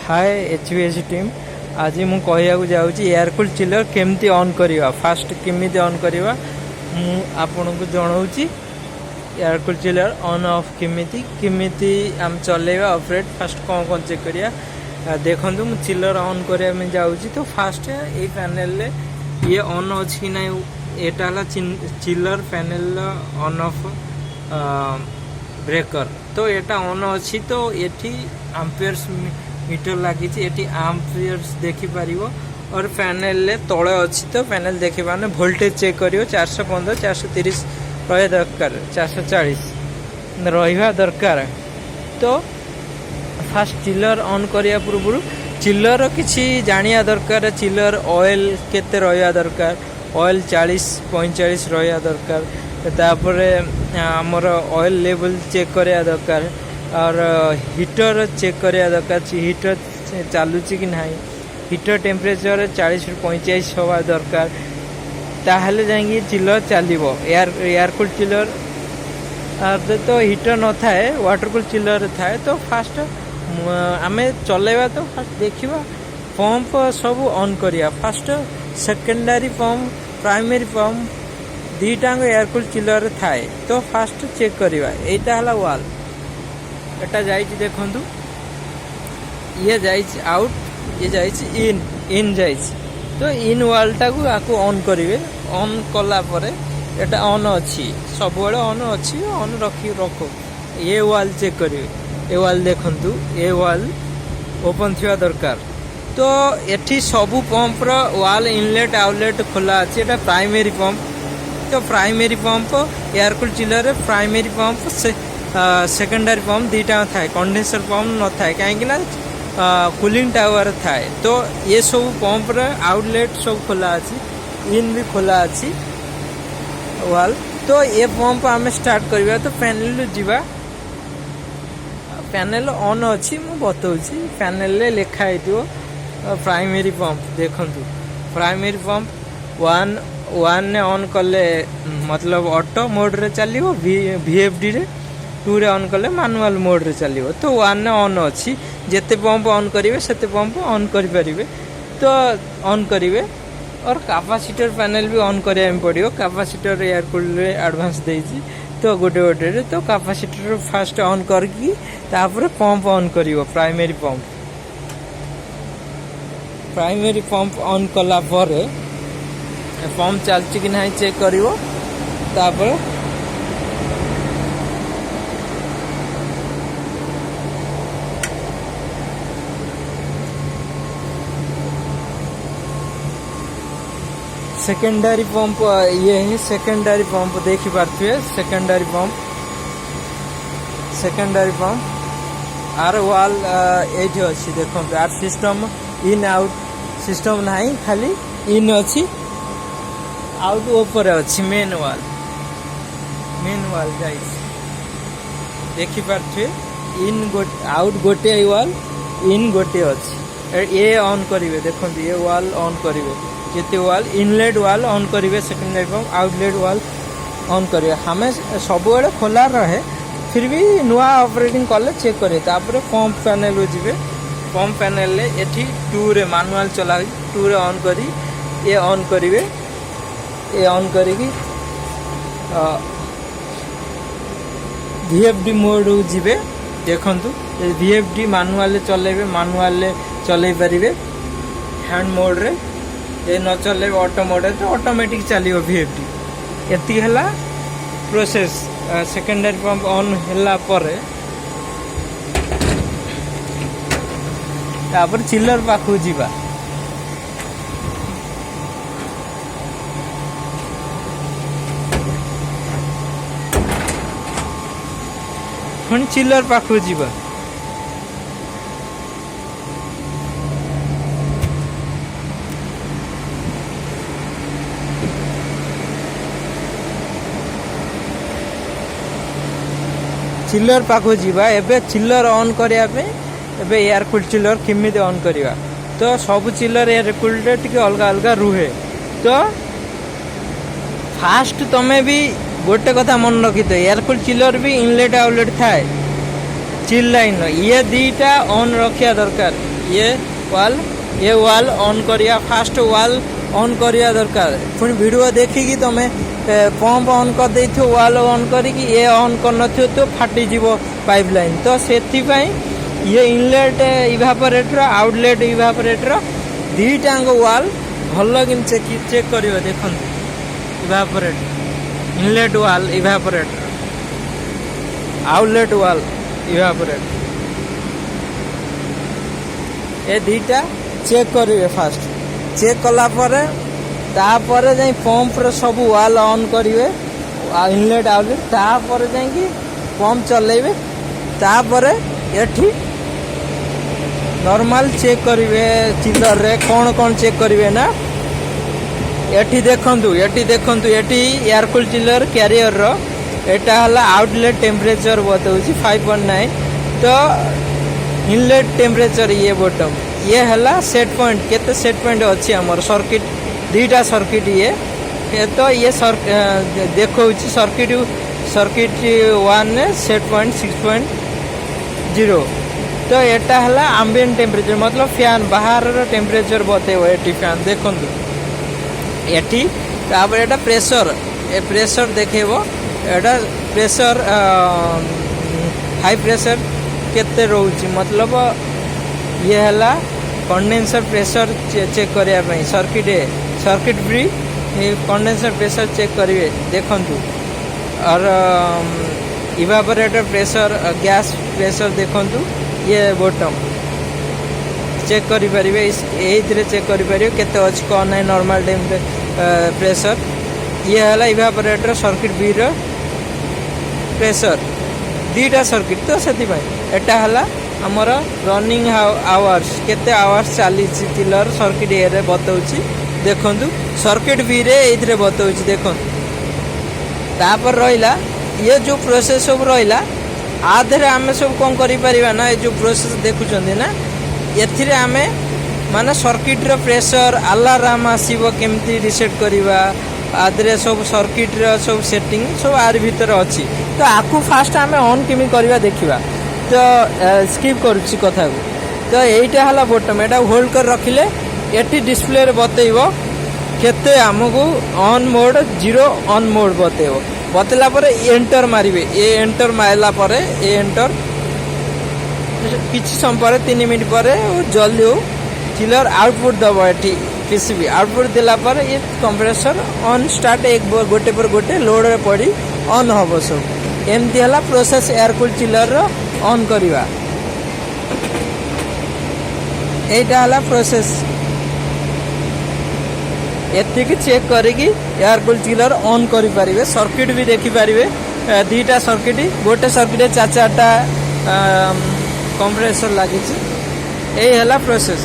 ହାଏ H V S team. ଆଜି ମୁଁ କହିବାକୁ ଯାଉଛି ଏୟାରକୁଲ୍ ଚିଲର୍ କେମିତି ଅନ୍ କରିବା। ଫାଷ୍ଟ କେମିତି ଅନ୍ କରିବା ମୁଁ ଆପଣଙ୍କୁ ଜଣାଉଛି। ଏୟାରକୁଲ୍ ଚିଲର୍ ଅନ୍ ଅଫ୍ କେମିତି କେମିତି ଆମେ ଚଲେଇବା, ଅପରେଟ୍ ଫାଷ୍ଟ କ'ଣ କ'ଣ ଚେକ୍ କରିବା। ଦେଖନ୍ତୁ, ମୁଁ ଚିଲର୍ ଅନ୍ କରିବା ପାଇଁ ଯାଉଛି। ତ ଫାଷ୍ଟ ଏଇ ପ୍ୟାନେଲରେ ଇଏ ଅନ୍ ଅଛି କି ନାହିଁ। ଏଇଟା ହେଲା ଚିଲର୍ ପ୍ୟାନେଲର ଅନ୍ ଅଫ୍ ବ୍ରେକର। ତ ଏଟା ଅନ୍ ଅଛି। ତ ଏଠି ଆମ୍ପିୟର୍ସ ମିଟର ଲାଗିଛି, ଏଠି ଆମ୍ପିୟର୍ସ ଦେଖିପାରିବ। ଅର୍ ପ୍ୟାନେଲରେ ତଳେ ଅଛି, ତ ପ୍ୟାନେଲ ଦେଖିପାରୁନି। ଭୋଲ୍ଟେଜ ଚେକ୍ କରିବ, 415, 430 ରହିବା ଦରକାର, 440 ରହିବା ଦରକାର। ତ ଫାଷ୍ଟ ଚିଲର ଅନ୍ କରିବା ପୂର୍ବରୁ ଚିଲର କିଛି ଜାଣିବା ଦରକାର। ଚିଲର ଅଏଲ୍ କେତେ ରହିବା ଦରକାର? ଅଏଲ୍ 40 45 ରହିବା ଦରକାର। ତାପରେ ଆମର ଅଏଲ୍ ଲେଭେଲ୍ ଚେକ୍ କରିବା ଦରକାର। ଅର୍ ହିଟର ଚେକ୍ କରିବା ଦରକାର, ହିଟର ଚାଲୁଛି କି ନାହିଁ। ହିଟର ଟେମ୍ପରେଚର 40ରୁ 45 ହେବା ଦରକାର, ତାହେଲେ ଯାଇକି ଚିଲର ଚାଲିବ। ଏୟାରକୁଲ୍ ଚିଲର ତ ହିଟର ନଥାଏ, ୱାଟର କୁଲ୍ ଚିଲର ଥାଏ। ତ ଫାଷ୍ଟ ଆମେ ଚଲେଇବା, ତ ଫାଷ୍ଟ ଦେଖିବା ପମ୍ପ ସବୁ ଅନ୍ କରିବା। First secondary pump, primary pump ଦୁଇଟାଙ୍କ ଏୟାରକୁଲ୍ ଚିଲରରେ ଥାଏ। ତ ଫାଷ୍ଟ ଚେକ୍ କରିବା। ଏଇଟା ହେଲା ୱାଲ୍, ଏଟା ଯାଇଛି, ଦେଖନ୍ତୁ, ଇଏ ଯାଇଛି ଆଉଟ୍, ଇଏ ଯାଇଛି ଇନ୍, ଇନ୍ ଯାଇଛି। ତ ଇନ୍ ୱାଲ୍ଟାକୁ ଆକୁ ଅନ୍ କରିବେ। ଅନ୍ କଲା ପରେ ଏଟା ଅନ୍ ଅଛି, ସବୁବେଳେ ଅନ୍ ଅଛି, ଅନ୍ ରଖି ରଖ। ଏ ୱାଲ୍ ଚେକ୍ କରିବେ। ଏ ୱାଲ୍ ଦେଖନ୍ତୁ, ଏ ୱାଲ୍ ଓପନ୍ ଥିବା ଦରକାର। ତ ଏଠି ସବୁ ପମ୍ପର ୱାଲ୍ ଇନଲେଟ୍ ଆଉଟଲେଟ୍ ଖୋଲା ଅଛି। ଏଟା ପ୍ରାଇମେରୀ ପମ୍ପ। ତ ପ୍ରାଇମେରୀ ପମ୍ପ, ଏୟାରକୁଲ୍ ଚିଲରରେ ପ୍ରାଇମେରୀ ପମ୍ପ, ସେକେଣ୍ଡାରୀ ପମ୍ପ ଦୁଇଟା ଥାଏ, କଣ୍ଡେନ୍ସର ପମ୍ପ ନଥାଏ, କାହିଁକି ନା କୁଲିଂ ଟାୱାର ଥାଏ। ତ ଏସବୁ ପମ୍ପର ଆଉଟଲେଟ୍ ସବୁ ଖୋଲା ଅଛି, ଇନ୍ ବି ଖୋଲା ଅଛି ୱାଲ୍। ତ ଏ ପମ୍ପ ଆମେ ଷ୍ଟାର୍ଟ କରିବା, ତ ପ୍ୟାନେଲରୁ ଯିବା। ପ୍ୟାନେଲ ଅନ୍ ଅଛି, ମୁଁ ବତଉଛି। ପ୍ୟାନେଲରେ ଲେଖା ହେଇଥିବ ପ୍ରାଇମେରୀ ପମ୍ପ। ଦେଖନ୍ତୁ, ପ୍ରାଇମେରୀ ପମ୍ପ ୱାନ୍, ୱାନ୍ରେ ଅନ୍ କଲେ ମତଲବ ଅଟୋ ମୋଡ଼ରେ ଚାଲିବ ଭିଏଫ୍ଡିରେ, ଟୁରେ ଅନ୍ କଲେ ମାନୁଆଲ ମୋଡ଼ରେ ଚାଲିବ। ତ ୱାନ୍ରେ ଅନ୍ ଅଛି। ଯେତେ ପମ୍ପ ଅନ୍ କରିବେ, ସେତେ ପମ୍ପ ଅନ୍ କରିପାରିବେ। ତ ଅନ୍ କରିବେ। ଅର୍ କାପାସିଟର ପ୍ୟାନେଲ ବି ଅନ୍ କରିବା ପାଇଁ ପଡ଼ିବ। କାପାସିଟର ଏୟାରକୁଲରେ ଆଡ଼ଭାନ୍ସ ଦେଇଛି ତ ଗୋଟେ ଗୋଟେରେ। ତ କାପାସିଟର ଫାଷ୍ଟ ଅନ୍ କରିକି ତାପରେ ପମ୍ପ ଅନ୍ କରିବ, primary pump. Primary pump on କଲା ପରେ ପମ୍ପ ଚାଲିଛି କି ନାହିଁ ଚେକ୍ କରିବ। ତାପରେ ସେକେଣ୍ଡାରୀ ପମ୍ପ, ଇଏ ହିଁ ସେକେଣ୍ଡାରୀ ପମ୍ପ, ଦେଖିପାରୁଥିବେ ସେକେଣ୍ଡାରୀ ପମ୍ପ। ସେକେଣ୍ଡାରୀ ପମ୍ପ ଆର ୱାଲ୍ ଏଇଠି ଅଛି, ଦେଖନ୍ତୁ। ଆର ସିଷ୍ଟମ ଇନ୍ ଆଉଟ୍ ସିଷ୍ଟମ ନାହିଁ, ଖାଲି ଇନ୍ ଅଛି, ଆଉଟ୍ ଉପରେ ଅଛି। ମେନ୍ ୱାଲ୍, ମେନ୍ ୱାଲ୍ ଯାଇଛି, ଦେଖିପାରୁଥିବେ। ଇନ୍ ଗୋଟେ, ଆଉଟ୍ ଗୋଟିଏ ୱାଲ୍, ଇନ୍ ଗୋଟିଏ ଅଛି। ଏ ଅନ୍ କରିବେ, ଦେଖନ୍ତୁ, ଏ ୱାଲ୍ ଅନ୍ କରିବେ। ଯେତେ ୱାଲ୍, ଇନଲେଟ୍ ୱାଲ୍ ଅନ୍ କରିବେ, secondary pump outlet wall on କରିବେ। ଆମେ ସବୁବେଳେ ଖୋଲା ରହେ, ଫିର୍ ବି ନୂଆ ଅପରେଟିଂ କଲେ ଚେକ୍ କରିବେ। ତାପରେ ପମ୍ପ ପ୍ୟାନେଲକୁ ଯିବେ। ପମ୍ପ ପ୍ୟାନେଲରେ ଏଠି ଟୁରେ ମାନୁଆଲ ଚଲା ହେଉଛି। ଟୁରେ ଅନ୍ କରି ଏ ଅନ୍ କରିବେ। ଏ ଅନ୍ କରିକି ଭିଏଫ୍ଡି ମୋଡ଼କୁ ଯିବେ। ଦେଖନ୍ତୁ, ଭିଏଫ୍ଡି ମାନୁଆଲରେ ଚଲେଇବେ, ମାନୁଆଲରେ ଚଲେଇ ପାରିବେ। ହ୍ୟାଣ୍ଡ ମୋଡ଼ରେ ଏ ନ ଚଲେଇବେ, ଅଟୋ ମୋଡ଼ରେ ତ ଅଟୋମେଟିକ୍ ଚାଲିବ ଭିଏଫ୍ଡି। ଏତିକି ହେଲା ପ୍ରୋସେସ୍। ସେକେଣ୍ଡାରୀ ପମ୍ପ ଅନ୍ ହେଲା ପରେ ତାପରେ ଚିଲର ପାଖକୁ ଯିବା। ପୁଣି ଚିଲର ପାଖକୁ ଯିବା। ଚିଲର ପାଖକୁ ଯିବା। ଏବେ ଚିଲର ଅନ୍ କରିବା ପାଇଁ, ଏବେ ଏୟାରକୁଲ୍ ଚିଲର କେମିତି ଅନ୍ କରିବା? ତ ସବୁ ଚିଲର ଏୟାରକୁଲ୍ରେ ଟିକେ ଅଲଗା ଅଲଗା ରୁହେ। ତ ଫାଷ୍ଟ ତମେ ବି ଗୋଟେ କଥା ମନେ ରଖିଥିବ, ଏୟାରକୁଲ୍ ଚିଲର ବି ଇନଲେଟ୍ ଆଉଟଲେଟ୍ ଥାଏ। ଚିଲ୍ ଲାଇନ୍, ଇଏ ଦୁଇଟା ଅନ୍ ରଖିବା ଦରକାର। ଇଏ ୱାଲ୍, ଇଏ ୱାଲ୍ ଅନ୍ କରିବା, ଫାଷ୍ଟ ୱାଲ୍ ଅନ୍ କରିବା ଦରକାର। ପୁଣି ଭିଡ଼ିଓ ଦେଖିକି ତମେ ପମ୍ପ ଅନ୍ କରିଦେଇଥିବ, ୱାଲ୍ ଅନ୍ କରିକି ଇଏ ଅନ୍ କରିନଥିବ ତ ଫାଟିଯିବ ପାଇପ୍ ଲାଇନ୍। ତ ସେଥିପାଇଁ ଇଏ ଇନଲେଟ୍ ଇଭାପୋରେଟର, ଆଉଟଲେଟ୍ ଇଭାପୋରେଟର ଦୁଇଟାଙ୍କ ୱାଲ୍ ଭଲ କିନି ଚେକ୍ ଚେକ୍ କରିବ। ଦେଖନ୍ତୁ, ଇଭାପୋରେଟ ଇନଲେଟ୍ ୱାଲ୍ ଇଭାପୋରେଟର, ଆଉଟଲେଟ୍ ୱାଲ୍ ଇଭାପୋରେଟ, ଏ ଦୁଇଟା ଚେକ୍ କରିବେ ଫାଷ୍ଟ। ଚେକ୍ କଲା ପରେ ତାପରେ ଯାଇ ପମ୍ପର ସବୁ ୱାଲ୍ ଅନ୍ କରିବେ, ଇନଲେଟ୍, ଆଉଟଲେଟ୍। ତାପରେ ଯାଇକି ପମ୍ପ ଚଲେଇବେ। ତାପରେ ଏଠି ନର୍ମାଲ ଚେକ୍ କରିବେ। ଚିଲରରେ କ'ଣ କ'ଣ ଚେକ୍ କରିବେ ନା, ଏଠି ଦେଖନ୍ତୁ, ଏଠି ଦେଖନ୍ତୁ, ଏଠି ଏୟାରକୁଲ୍ ଚିଲର କ୍ୟାରିୟରର ଏଟା ହେଲା ଆଉଟଲେଟ୍ ଟେମ୍ପରେଚର ବତାଉଛି 5.9। ତ ଇନଲେଟ୍ ଟେମ୍ପରେଚର ଇଏ ବଟମ୍। ଇଏ ହେଲା ସେଟ୍ ପଏଣ୍ଟ, କେତେ ସେଟ୍ ପଏଣ୍ଟ ଅଛି ଆମର ସର୍କିଟ୍, ଦୁଇଟା ସର୍କିଟ୍ ଇଏ। ତ ଇଏ ଦେଖାଉଛି ସର୍କିଟ୍, ସର୍କିଟ୍ ୱାନ୍ରେ ସେଟ୍ ପଏଣ୍ଟ 6.0। ତ ଏଟା ହେଲା ଆମ୍ବିଏଣ୍ଟ ଟେମ୍ପରେଚର, ମତଲବ ଫ୍ୟାନ୍ ବାହାରର ଟେମ୍ପରେଚର ବତେଇବ ଏଠି ଫ୍ୟାନ୍। ଦେଖନ୍ତୁ ଏଠି। ତାପରେ ଏଟା ପ୍ରେସର, ଏ ପ୍ରେସର ଦେଖେଇବ। ଏଟା ପ୍ରେସର, ହାଇ ପ୍ରେସର କେତେ ରହୁଛି। ମତଲବ ଇଏ ହେଲା କଣ୍ଡେନ୍ସର ପ୍ରେସର ଚେକ୍ କରିବା ପାଇଁ। ସର୍କିଟ୍ ଏ, ସର୍କିଟ୍ ବି କଣ୍ଡେନ୍ସର ପ୍ରେସର ଚେକ୍ କରିବେ। ଦେଖନ୍ତୁ, और ଇଭାପୋରେଟର ପ୍ରେସର, ଗ୍ୟାସ୍ ପ୍ରେସର ଦେଖନ୍ତୁ। ଇଏ ବଟମ୍ ଚେକ୍ କରିପାରିବେ, ଏଇଥିରେ ଚେକ୍ କରିପାରିବେ କେତେ ଅଛି କ'ଣ ନାହିଁ ନର୍ମାଲ ଟାଇମ୍ରେ ପ୍ରେସର। ଇଏ ହେଲା ଇଭାପୋରେଟର ସର୍କିଟ୍ ବିର ପ୍ରେସର। ଦୁଇଟା ସର୍କିଟ୍ ତ ସେଥିପାଇଁ। ଏଟା ହେଲା ଆମର ରନିଂ ଆୱାର୍ସ, କେତେ ଆୱାର୍ସ ଚାଲିଛି ଚିଲର, ସର୍କିଟ୍ ଏରେ ବତାଉଛି। ଦେଖନ୍ତୁ, ସର୍କିଟ୍ ବିରେ ଏଇଥିରେ ବତାଉଛି, ଦେଖନ୍ତୁ। ତାପରେ ରହିଲା ଇଏ ଯେଉଁ ପ୍ରୋସେସ୍ ସବୁ ରହିଲା, ଆ ଦେହରେ ଆମେ ସବୁ କ'ଣ କରିପାରିବା ନା, ଏ ଯେଉଁ ପ୍ରୋସେସ୍ ଦେଖୁଛନ୍ତି ନା, ଏଥିରେ ଆମେ ମାନେ ସର୍କିଟ୍ର ପ୍ରେସର, ଆଲାରାମ ଆସିବ କେମିତି ରିସେଟ୍ କରିବା, ଆ ଦେହରେ ସବୁ ସର୍କିଟ୍ର ସବୁ ସେଟିଂ ସବୁ ଆରି ଭିତରେ ଅଛି। ତ ଆକୁ ଫାଷ୍ଟ ଆମେ ଅନ୍ କେମିତି କରିବା ଦେଖିବା। ତ ସ୍କିପ୍ କରୁଛି କଥାକୁ। ତ ଏଇଟା ହେଲା ବଟମ୍। ଏଇଟା ହୋଲ୍ଡ କରି ରଖିଲେ ଏଠି ଡିସପ୍ଲେରେ ବତେଇବ କେତେ ଆମକୁ on mode, zero on mode ବତେଇବ। ବତେଇଲା ପରେ ଏଣ୍ଟର ମାରିବେ। ଏ ଏଣ୍ଟର ମାରିଲା ପରେ, ଏ ଏଣ୍ଟର କିଛି ସମୟ ପରେ, 3 ମିନିଟ୍ ପରେ ଜଲ୍ଦି ହଉ, ଚିଲର ଆଉଟପୁଟ୍ ଦେବ ଏଠି ପିସିବି। ଆଉଟପୁଟ୍ ଦେଲା ପରେ ଏ କମ୍ପ୍ରେସର ଅନ୍ ଷ୍ଟାର୍ଟ, ଏକ ଗୋଟେ ପରେ ଗୋଟେ ଲୋଡ଼ରେ ପଡ଼ି ଅନ୍ ହେବ ସବୁ। ଏମିତି ହେଲା ପ୍ରୋସେସ୍ ଏୟାରକୁଲ୍ ଚିଲରର ଅନ୍ କରିବା। ଏଇଟା ହେଲା ପ୍ରୋସେସ୍। ଏତିକି ଚେକ୍ କରିକି ଏୟାରକୁଲ୍ ଚିଲର ଅନ୍ କରିପାରିବେ। ସର୍କିଟ୍ ବି ଦେଖିପାରିବେ, ଦୁଇଟା ସର୍କିଟ୍, ଗୋଟେ ସର୍କିଟ୍ରେ ଚାରି ଚାରିଟା କମ୍ପ୍ରେସର ଲାଗିଛି। ଏଇ ହେଲା ପ୍ରୋସେସ୍।